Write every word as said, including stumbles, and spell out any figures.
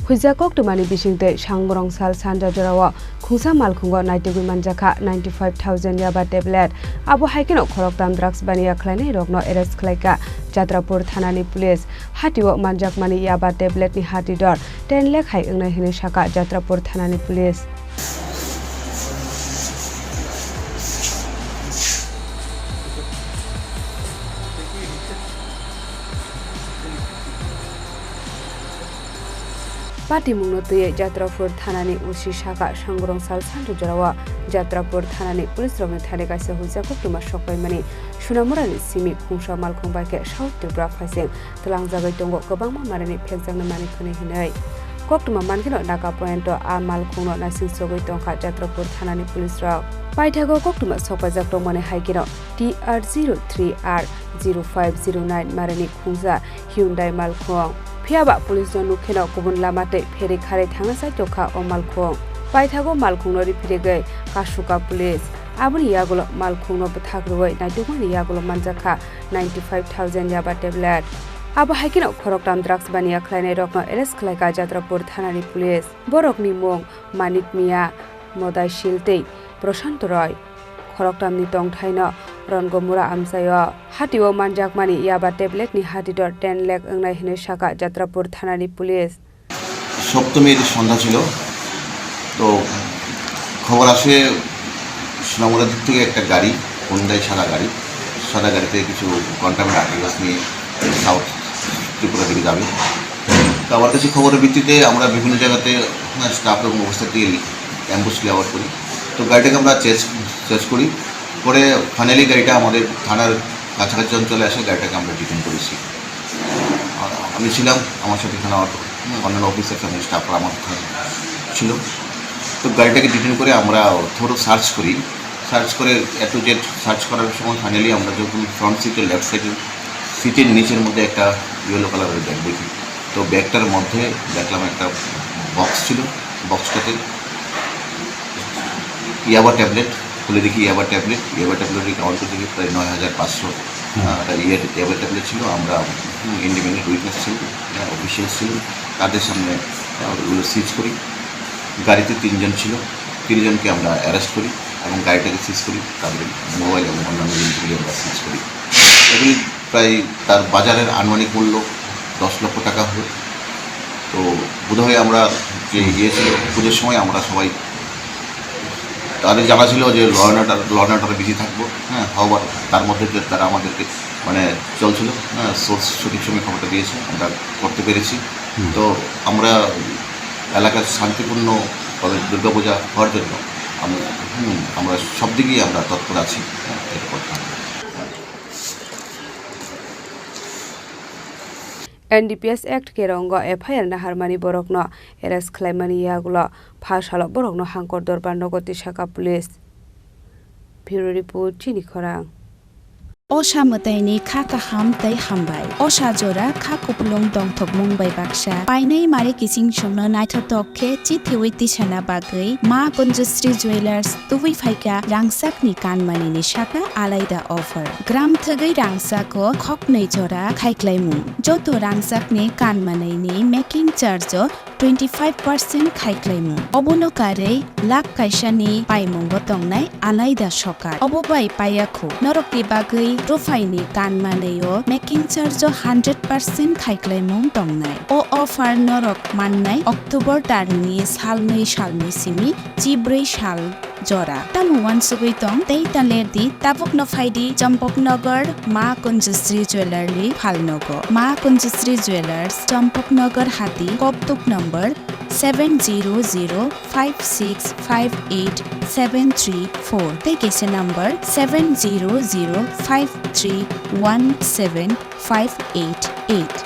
Huijak koktwmani bisingtwi Sangrong sal sanja jorao khungsa malkhungo naitugwi manjakha ninety five thousand yaba tablet. Abo hai kheno khoroktham drugs baniya khlainairokno arrest khlaikha Jatrapur thanani police. Hatio manjakmani yaba tabletni hati dor ten lakh hai wngnai hwnwi sakha Jatrapur thanani police. Patimungno twiwi Jatrapur thanani O C sakha Sangrong sal sanju jorao Jatrapur thanani police rokni thani kaisa huijak koktwma sokpaimani Sunamurani simi khungsa malkhung bai khe South Tripura phaising twlangjagwi tongo kwbangma manwini phekjaknai manwi hwnwi hinwi. Koktwma mankhe no Naga Point o a malkhungno naising sogwi tongkha Jatrapur thanani police rok. Paithago koktwma sokpaijak tongmani hai kheno T R zero three R zero five zero nine marani khungsa Hyundai malkhung. Phiyaba police no nukheno kubun lama tei pheri kharwi thangna chaitokha o malkhung. Paithago malkhungno riphirigwi kasuka police. Aboni yagulo malkhungno bwthak rwui naitukmani yagulo manjakha ninety five thousand yaba tablet. Abo hai kheno khoroktham drugs baniya khlainairokno arrest khlaikha Jatrapur thanani police. Borokni mung Manik Miya, Modai Sil tei Prashant Roy. Khoroktham ni tongthai no Rongomura amchai o. Hatio manjakmani yaba tablet ni hati dor ten lakh wngnai hwnwi sakha Jatrapur thanani police. সপ্তমীর সন্ধ্যা ছিল। তো খবর আসে সুনামুরা দিক থেকে একটা গাড়ি, হুন্ডাই সাদা গাড়ি, সাদা গাড়িতে কিছু কন্টেইনার আর্টিকেলস নিয়ে সাউথ ত্রিপুরা দিকে যাবে। তো আমার কাছে খবরের ভিত্তিতে আমরা বিভিন্ন জায়গাতে, হ্যাঁ, স্টাফ এবং অফিসার দিয়ে অ্যাম্বুশ লে আউট করি। তো গাড়িটাকে আমরা চেস, চেস করি। পরে ফাইনালি গাড়িটা আমাদের থানার কাছাকাছি অঞ্চলে আসে, গাড়িটাকে আমরা ডিটেইন করেছি। আর আমি ছিলাম, আমার সাথে থানা অন্যান্য অফিসার এবং স্টাফরা আমার থানা ছিল। তো গাড়িটাকে ডিটেইন করে আমরা থরো সার্চ করি। সার্চ করে, এ টু জেড সার্চ করার সময় ফাইনালি আমরা যখন ফ্রন্ট সিটের লেফট সাইডে সিটের নিচের মধ্যে একটা ইয়েলো কালারের ব্যাগ দেখি। তো ব্যাগটার মধ্যে দেখলাম একটা বক্স ছিল, বক্সটাতে ইয়াবা ট্যাবলেট, খুলে দেখি ইয়াবা ট্যাবলেট, ইয়াবা ট্যাবলেট কাউন্ট করে দেখি প্রায় নয় হাজার পাঁচশো, হুম। আহ, একটা ইয়ে ইয়াবা ট্যাবলেট ছিল। আমরা, হুম, ইন্ডিপেন্ডেন্ট উইটনেস ছিল, হ্যাঁ, অফিসিয়াল ছিল, তাদের সামনে, আহ, ওগুলো সিজ করি। গাড়িতে তিনজন ছিল, তিনজনকে আমরা অ্যারেস্ট করি এবং গাড়িটাকে সিজ করি, তাদের মোবাইল এবং অন্যান্য জিনিসগুলি আমরা সিজ করি। এগুলি প্রায় তার বাজারের আনুমানিক মূল্য দশ লক্ষ টাকা হবে। তো বোধহয় আমরা যে ইয়ে ছিল, পুজোর সময় আমরা সবাই, তাদের জানা ছিল যে law and order, law and অর্ডারে বিজি থাকবো, হ্যাঁ, হওয়ার তার মধ্যে যে তারা আমাদেরকে মানে চলছিল, হ্যাঁ, সোর্স সঠিক সময় খবরটা দিয়েছে, আমরা করতে পেরেছি। হুম। তো আমরা এলাকার শান্তিপূর্ণ ভাবে দুর্গাপূজা হওয়ার জন্য আমরা, হুম, আমরা সব দিকেই আমরা তৎপর আছি, হ্যাঁ, এটা করতে হবে। N D P S Act kerongo F I R naharmani borokno arrest khlaimani yagulo pha salo borokno hangkor dorbar nogo tisaka police. Bureau report, Chini Khorang. Osa mwtaini kha kaham tei hambai. Osa jora kha kupulung dongthokmung bai baksa. Painai mari kiching chwngno naithotok khe chithiwi tisana bagwi Ma Kunjusri Jewellers tubui phaikha rangchakni kanmanini saka alaida offer. Gram thwgwi rangchako khoknwi jora khaiklaimung. Joto rangchakni kanmanini making charge o twenty five percent khaiklaimung. Obono karwi lakh kaisani paimungo tongnai alaida sokar. Obo bai paiya khu norokni bagwi ruphaini kanmanwi o making charge o hundred percent khaiklaimung tongnai. O offer norok mannai October tarni salnwi salni simi chibrwi sal jora. Tamo uansugwi tong tei ta ler di, tabukno phai di Champaknagar Ma Kunjusri Jewellery phalnogo. Ma Kunjusri Jewellers, Champaknagar Hati, Koptuk number seven zero zero five six five eight seven three four tei kaisa number seven zero zero five three one seven five eight eight.